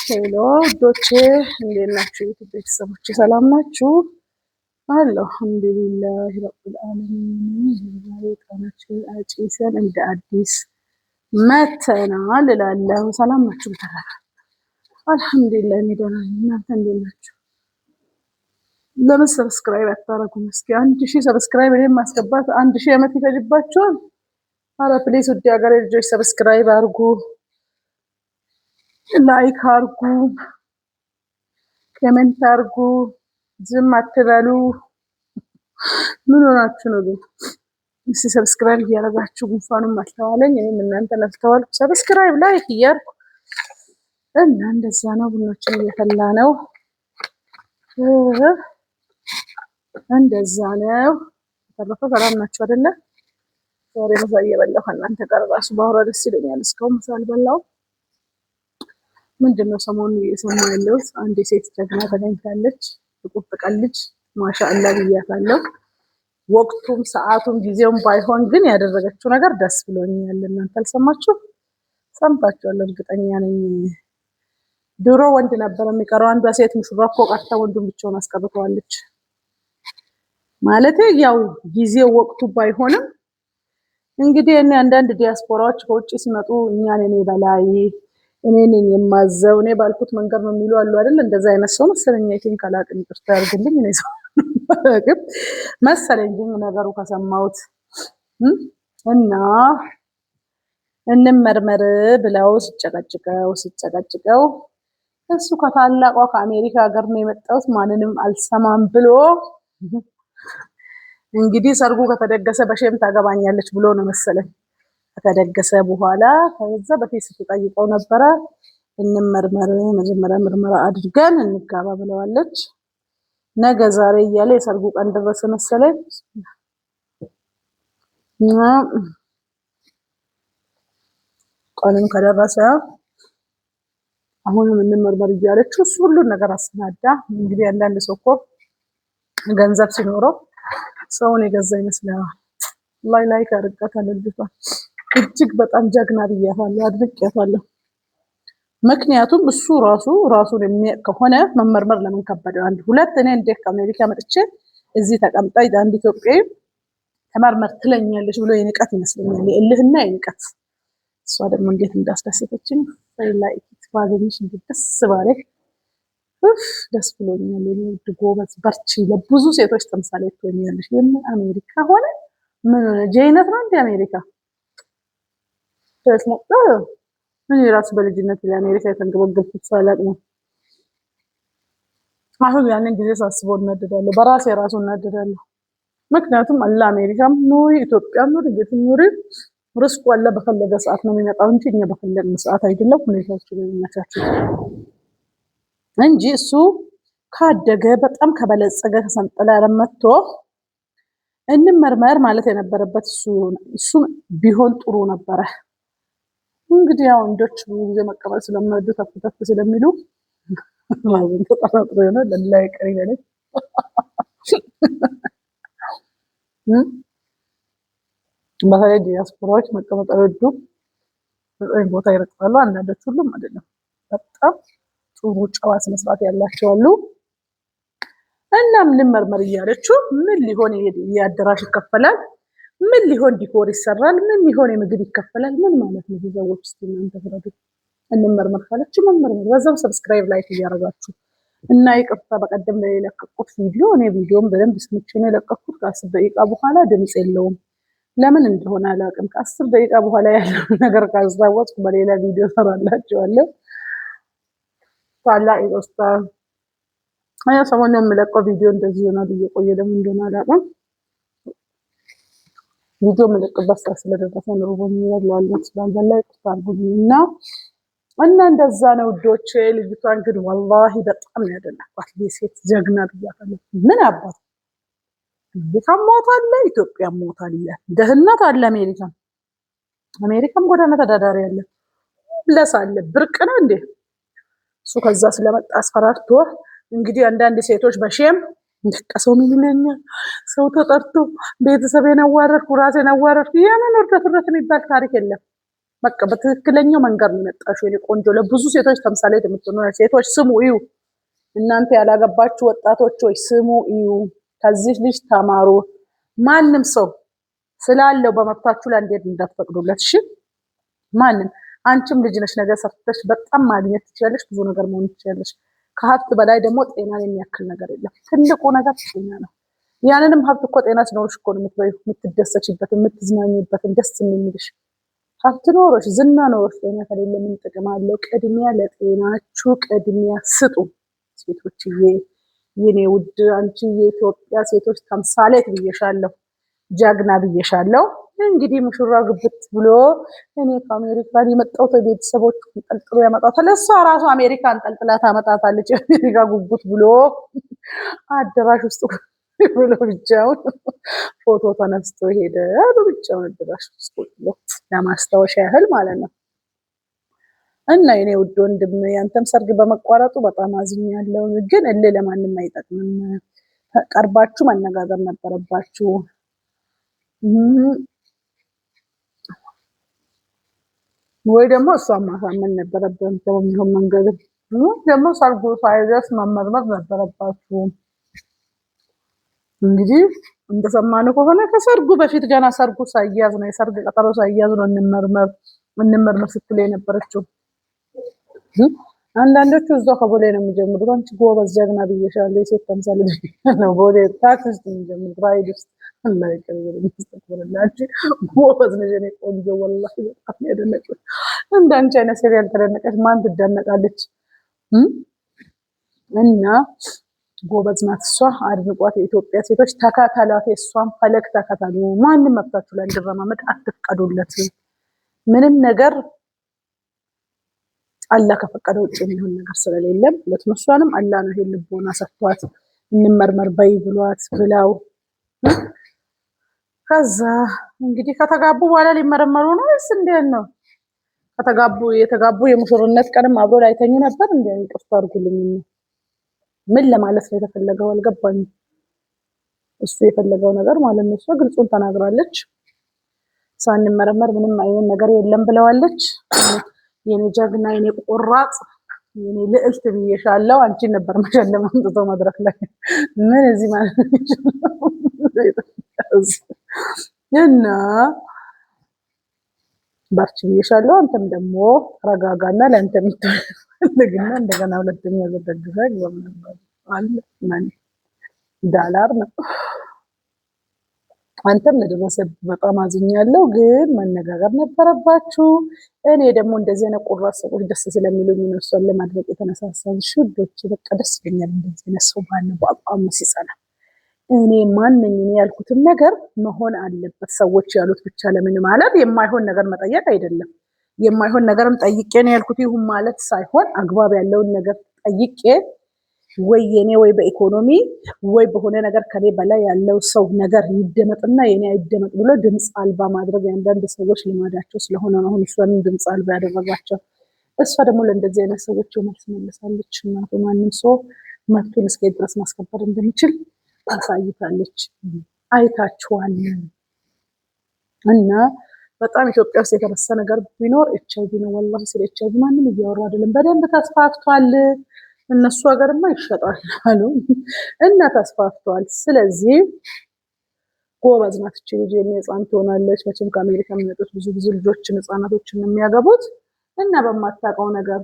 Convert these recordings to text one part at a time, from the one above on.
Hello ውዶቼ፣ እንዴት ናችሁ? የ YouTube ቤተሰቦቼ ሰላም ናችሁ? አለሁ الحمد لله رب العالمين። ዛሬ ዕጣናችንን አጭሰን እንደ አዲስ መተናል እላለሁ። ሰላም ናችሁ? በተረፈ الحمد لله እኔ ደህና ነኝ። እናንተ እንዴት ናችሁ? ለምን subscribe አታረጉም? እስኪ 1000 subscribe እኔን ማስገባት 1000 ዓመት ይፈጅባችኋል? አረ please ውድ ሀገሬ ልጆች subscribe አርጉ፣ like አርጉ፣ comment አርጉ። ዝም አትበሉ። ምን ሆናችሁ ነው ግን? እስኪ subscribe እያደረጋችሁ ጉንፋኑም አልተዋለኝ እኔም እናንተን አልተዋልኩ። Subscribe like እያልኩ እና እንደዛ ነው። ቡናችን እየፈላ ነው። እንደዛ ነው። በተረፈ ሰላም ናችሁ አይደለ? ዛሬ ምሳ እየበላሁ ከእናንተ ጋር እራሱ ባወራ ደስ ይለኛል። እስካሁን ምሳ አልበላሁም። ምንድን ነው ሰሞኑን እየሰማሁ ያለሁት? አንድ የሴት ጀግና ተገኝታለች። የቁርጥ ቀን ልጅ ማሻአላ ብያታለሁ። ወቅቱም ሰዓቱም ጊዜውም ባይሆን ግን ያደረገችው ነገር ደስ ብሎኛል። እናንተ አልሰማችሁ? ሰምታችኋል፣ እርግጠኛ ነኝ። ድሮ ወንድ ነበር የሚቀረው። አንዷ ሴት ሙሽራ እኮ ቀርታ ወንዱን ብቻውን አስቀርተዋለች። ማለት ያው ጊዜው ወቅቱ ባይሆንም እንግዲህ እኔ አንዳንድ ዲያስፖራዎች ከውጭ ሲመጡ እኛን እኔ በላይ እኔ ነኝ የማዘው እኔ ባልኩት መንገድ ነው የሚሉ አሉ አይደል? እንደዛ አይነት ሰው መሰለኝ። I think አላቅም፣ ይቅርታ ያድርግልኝ። እኔ ሰው አላቅም መሰለኝ፣ ግን ነገሩ ከሰማሁት እና እንመርመር ብለው ሲጨቀጭቀው ሲጨቀጭቀው እሱ ከታላቋ ከአሜሪካ ሀገር ነው የመጣሁት ማንንም አልሰማም ብሎ እንግዲህ ሰርጉ ከተደገሰ በ shame ታገባኛለች ብሎ ነው መሰለኝ። ከተደገሰ በኋላ ከዛ በፊት ስትጠይቀው ነበረ። እንመርመር፣ መጀመሪያ ምርመራ አድርገን እንጋባ ብለዋለች። ነገ ዛሬ እያለ የሰርጉ ቀን ደረሰ መሰለኝ። ቀኑም ከደረሰ አሁንም እንመርመር እያለችው እሱ ሁሉን ነገር አሰናዳ። እንግዲህ አንዳንድ ሰው እኮ ገንዘብ ሲኖረው ሰውን የገዛ ይመስለዋል። ላይ like አድርጋታለሁ ልጅቷን እጅግ በጣም ጀግና ብያታለሁ፣ አድንቄያታለሁ። ምክንያቱም እሱ ራሱ ራሱን የሚያውቅ ከሆነ መመርመር ለምን ከበደው? አንድ ሁለት እኔ እንዴት ከአሜሪካ መጥቼ እዚህ ተቀምጣ አንድ ኢትዮጵያዊ ተመርመር ትለኛለች ብሎ የንቀት ይመስለኛል፣ የእልህና የንቀት። እሷ ደግሞ እንዴት እንዳስደሰተችኝ like ባገኝሽ እንዴት ደስ ባለኝ። ደስ ብሎኛል። የኔ ውድ ጎበዝ፣ በርቺ። ለብዙ ሴቶች ተምሳሌት ትሆኛለሽ። የምን አሜሪካ ሆነ ምን ሆነ ጀይነት ነው እንደ አሜሪካ እኔ ራሱ በልጅነት ለአሜሪካ የተንገበገብኩት ሳላቅ ነው። አሁን ያንን ጊዜ ሳስበው እናደዳለሁ፣ በራሴ ራሱ እናደዳለሁ። ምክንያቱም አለ አሜሪካም ኑሪ ኢትዮጵያም ኑሪ የትም ኑሪ ርስቁ አለ በፈለገ ሰዓት ነው የሚመጣው እንጂ እኛ በፈለግን ሰዓት አይደለም። ሁኔታዎች የሚመቻቹት እንጂ እሱ ካደገ በጣም ከበለጸገ ከሰንጠለ መጥቶ እንመርመር ማለት የነበረበት እሱ ቢሆን ጥሩ ነበረ። እንግዲህ ያው ወንዶች ብዙ ጊዜ መቀመጥ ስለሚወዱ ተፍ ተፍ ስለሚሉ ማዘን ተጠራጥሮ የሆነ ለላ ይቅር ይበለኝ። በተለይ ዲያስፖራዎች መቀመጥ አይወዱም። በጣም ቦታ ይረግጣሉ። አንዳንዶች፣ ሁሉም አይደለም። በጣም ጥሩ ጨዋ ስነስርዓት ያላቸው አሉ። እናም ልመርመር እያለችው ምን ሊሆን የአዳራሽ ይከፈላል፣ ምን ሊሆን decor ይሰራል፣ ምን ሊሆን የምግብ ይከፈላል። ምን ማለት ነው? ሰዎች እስኪ እናንተ ፍረዱ። እንመርመር ካለችው መመርመር፣ በዛው subscribe like እያደረጋችሁ እና ይቅርታ፣ በቀደም ላይ የለቀቁት ቪዲዮ እኔ ቪዲዮም በደንብ ሰምቼ ነው የለቀኩት። ከ10 ደቂቃ በኋላ ድምፅ የለውም። ለምን እንደሆነ አላውቅም። ከ10 ደቂቃ በኋላ ያለው ነገር ካስታወስኩ በሌላ ቪዲዮ ሰራላችኋለሁ። ታላቅ ይቅርታ። አያ ሰሞኑን የምለቀው ቪዲዮ እንደዚህ ይሆናል። እየቆየ ለምን እንደሆነ አላውቅም። ቪዲዮ የምለቅበት ሰዓት ስለደረሰ ነው። ርቦኛል፣ ስላልበላ ይቅርታ አድርጉልኝ እና እንደዛ ነው ውዶቼ። ልጅቷን ግን والله በጣም ነው ያደነኳት። የሴት ጀግና ብያታለሁ። ምን አባት አሜሪካም ሞት አለ፣ ኢትዮጵያም ሞት አለ፣ ደህንነት አለ፣ አሜሪካም አሜሪካም ጎዳና ተዳዳሪ አለ፣ ለስ አለ። ብርቅ ነው እንዴ እሱ? ከዛ ስለመጣ አስፈራርቶ እንግዲህ አንዳንድ ሴቶች በ shame በቃ ሰው ምን ይለኛል? ሰው ተጠርቶ ቤተሰቤን አዋረድኩ፣ ራሴን አዋረድኩ። የምን ውርደት ውርደት የሚባል ታሪክ የለም። በቃ በትክክለኛው መንገድ ነው የመጣሽው የኔ ቆንጆ። ለብዙ ሴቶች ተምሳሌት የምትሆኑ ሴቶች ስሙ እዩ። እናንተ ያላገባችሁ ወጣቶች ሆይ ስሙ እዩ፣ ከዚህ ልጅ ተማሩ። ማንም ሰው ስላለው በመብታችሁ ላይ እንዴት እንዳትፈቅዱለት እሺ። ማንም አንቺም ልጅ ነሽ፣ ነገር ሰርተሽ በጣም ማግኘት ትችላለሽ፣ ብዙ ነገር መሆን ትችላለሽ። ከሀብት በላይ ደግሞ ጤናን የሚያክል ነገር የለም። ትልቁ ነገር ጤና ነው። ያንንም ሀብት እኮ ጤና ሲኖርሽ እኮ ነው የምትበይው፣ የምትደሰችበት፣ የምትዝናኝበትም ደስ የሚልሽ። ሀብት ኖሮሽ ዝና ኖሮሽ ጤና ከሌለ ምን ጥቅም አለው? ቅድሚያ ለጤናችሁ ቅድሚያ ስጡ ሴቶችዬ። የኔ ውድ አንቺ የኢትዮጵያ ሴቶች ተምሳሌት ብዬሻለሁ፣ ጀግና ብዬሻለሁ። እንግዲህ ሙሽራ ግብት ብሎ እኔ ከአሜሪካን የመጣሁት ቤተሰቦች አንጠልጥሎ ያመጣታል። እሷ ራሱ አሜሪካ አንጠልጥላ ታመጣታለች። የአሜሪካ ጉጉት ብሎ አዳራሽ ውስጥ ብሎ ብቻውን ፎቶ ተነስቶ ሄደ አሉ። ብቻውን አዳራሽ ውስጥ ብሎ ለማስታወሻ ያህል ማለት ነው። እና የኔ ውድ ወንድም ያንተም ሰርግ በመቋረጡ በጣም አዝኛለሁ። ግን እልህ ለማንም አይጠቅምም። ቀርባችሁ መነጋገር ነበረባችሁ። ወይ ደግሞ እሷን ማሳመን ነበረብን በሚሆን መንገድ ደግሞ ሰርጉ ሳይደርስ መመርመር ነበረባችሁ። እንግዲህ እንደሰማነው ከሆነ ከሰርጉ በፊት ገና ሰርጉ ሳይያዝ ነው የሰርግ ቀጠሮ ሳይያዝ ነው እንመርመር እንመርመር ስትል የነበረችው። አንዳንዶቹ እዛው ከቦሌ ነው የሚጀምሩት። አንቺ ጎበዝ ጀግና ብዬሻለሁ፣ የሴት ተምሳሌት ነው። ቦሌ ታክሲ ውስጥ የሚጀምሩት ራይድ ውስጥ አላህ ይቀበል። ጎበዝ ነሽ የእኔ ቆንጆ፣ ወላሂ በጣም ያደነቅሽ። እንዳንቺ አይነት ሴት ያልተደነቀች ማን ትደነቃለች? እና ጎበዝ ናት እሷ፣ አድንቋት። የኢትዮጵያ ሴቶች ተከተሏት፣ የእሷን ፈለግ ተከተሉ። ማንም መብታችሁ ላይ እንዲረማመድ አትፍቀዱለት። ምንም ነገር አላህ ከፈቀደ ውጭ የሚሆን ነገር ስለሌለም ማለት ነው። እሷንም አላህ ነው ይሄን ልቦና ሰጥቷት እንመርመር በይ ብሏት ብላው ከዛ እንግዲህ ከተጋቡ በኋላ ሊመረመሩ ነው ወይስ እንዴት ነው? ከተጋቡ የተጋቡ የሙሽርነት ቀንም አብሮ ላይተኙ ነበር እንዴ? ይቅርታ አድርጉልኝ። ምን ለማለት ነው የተፈለገው አልገባኝም። እሱ የፈለገው ነገር ማለት ነው። እሷ ግልጹን ተናግራለች። ሳንመረመር ምንም አይነት ነገር የለም ብለዋለች። የኔ ጀግና፣ የኔ ቆራጥ፣ የኔ ልዕልት ብዬሻለሁ። አንቺን ነበር መሸለም አምጥቶ መድረክ ላይ ምን እዚህ ማለት እና በርቺ ብዬሻለሁ። አንተም ደግሞ ተረጋጋና ለአንተ የሚፈልግና እንደገና ሁለተኛ ዘደግፈ አለ ዳላር ነው። አንተም ለደረሰ በጣም አዝኛለሁ፣ ግን መነጋገር ነበረባችሁ። እኔ ደግሞ እንደዚህ አይነት ቁራጥ ሰዎች ደስ ስለሚሉኝ ነው እሷን ለማድረግ የተነሳሳሁት። ሽዶች በቃ ደስ ይለኛል እንደዚህ አይነት ሰው ባለ በአቋሙ ሲጸና። እኔ ማነኝ እኔ ያልኩትን ነገር መሆን አለበት። ሰዎች ያሉት ብቻ ለምን ማለት የማይሆን ነገር መጠየቅ አይደለም። የማይሆን ነገርም ጠይቄ ነው ያልኩት ይሁን ማለት ሳይሆን አግባብ ያለውን ነገር ጠይቄ ወይ የኔ ወይ በኢኮኖሚ ወይ በሆነ ነገር ከኔ በላይ ያለው ሰው ነገር ይደመጥና የኔ አይደመጥ ብሎ ድምፅ አልባ ማድረግ የአንዳንድ ሰዎች ልማዳቸው ስለሆነ ነው። አሁን እሷንም ድምፅ አልባ ያደረጓቸው። እሷ ደግሞ ለእንደዚህ አይነት ሰዎች መልስ መልሳለች። እናቱ ማንም ሰው መብቱን እስከ ድረስ ማስከበር እንደሚችል ታሳይታለች። አይታችኋል። እና በጣም ኢትዮጵያ ውስጥ የተረሳ ነገር ቢኖር ኤች አይቪ ነው። ወላሂ ስለ ኤች አይቪ ማንም እያወራ አይደለም። በደንብ ተስፋፍቷል። እነሱ ሀገርማ ይሸጣል አሉ እና ተስፋፍቷል። ስለዚህ ጎበዝ ናት እቺ ልጅ፣ የኔ ህፃን ትሆናለች። መቼም ከአሜሪካ የሚመጡት ብዙ ብዙ ልጆችን ህፃናቶችን ነው የሚያገቡት እና በማታውቀው ነገር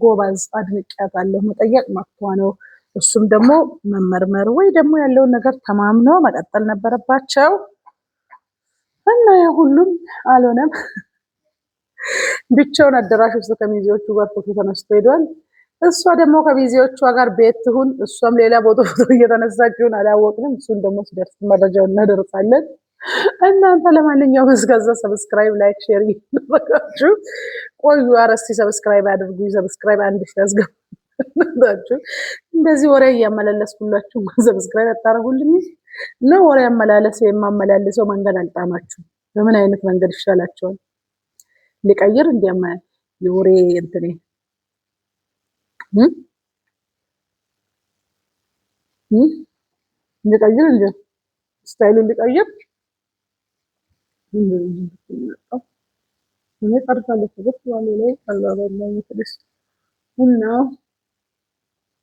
ጎበዝ አድንቄያታለሁ። መጠየቅ መብቷ ነው። እሱም ደግሞ መመርመር ወይ ደግሞ ያለውን ነገር ተማምኖ መቀጠል ነበረባቸው እና ያ ሁሉም አልሆነም። ብቻውን አዳራሽ ውስጥ ከሚዜዎቹ ጋር ፎቶ ተነስቶ ሄዷል። እሷ ደግሞ ከሚዜዎቿ ጋር ቤት ትሁን፣ እሷም ሌላ ቦታ ፎቶ እየተነሳችሁን አላወቅንም። እሱን ደግሞ ሲደርስ መረጃውን እናደርሳለን። እናንተ ለማንኛውም እስከዛ subscribe፣ like፣ share እያደረጋችሁ ቆዩ። ኧረ እስኪ subscribe አድርጉ። subscribe 1000 ያስገባችሁ። እንደዚህ ወሬ እያመላለስኩላችሁ subscribe አታደርጉልኝ ነው? ወሬ አመላለስ የማመላልሰው መንገድ አልጣማችሁ። በምን አይነት መንገድ ይሻላቸዋል? ሊቀይር እንዲያማ የወሬ እንትኔ እንዲቀይር እንጂ style ኡን እንዲቀይር እኔ ቀርታለሁ ላይ እና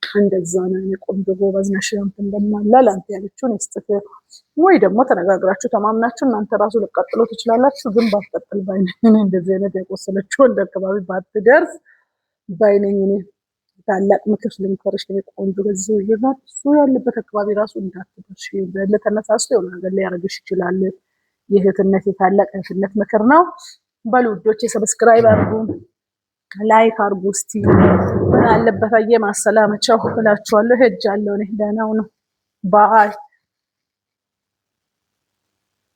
እንደዛ ነው። የኔ ቆንጆ ጎበዝ ነሽ። አንተ እንደማለ ለአንተ ያለችውን ይስጥህ። ወይ ደግሞ ተነጋግራችሁ ተማምናችሁ እናንተ ራሱ ልቀጥሎ ትችላላችሁ። ግን ባትቀጥል ባይነኝ እኔ። እንደዚህ አይነት የቆሰለችው ወንድ አካባቢ ባትደርስ ባይነኝ እኔ። ታላቅ ምክር ልምከርሽ የኔ ቆንጆ፣ በዚህ ሰውዬ ጋር እሱ ያለበት አካባቢ ራሱ እንዳትደርሽ። ለተነሳስቶ የሆነ ነገር ሊያደርግሽ ይችላል። የእህትነት የታላቅ እህትነት ምክር ነው። በሉ ውዶቼ፣ subscribe አድርጉ፣ like አድርጉ። እስቲ ምን አለበት አየ ማሰላመቻው እላችኋለሁ። ሄጃለሁ እኔ። ደህና ሁኑ። Bye.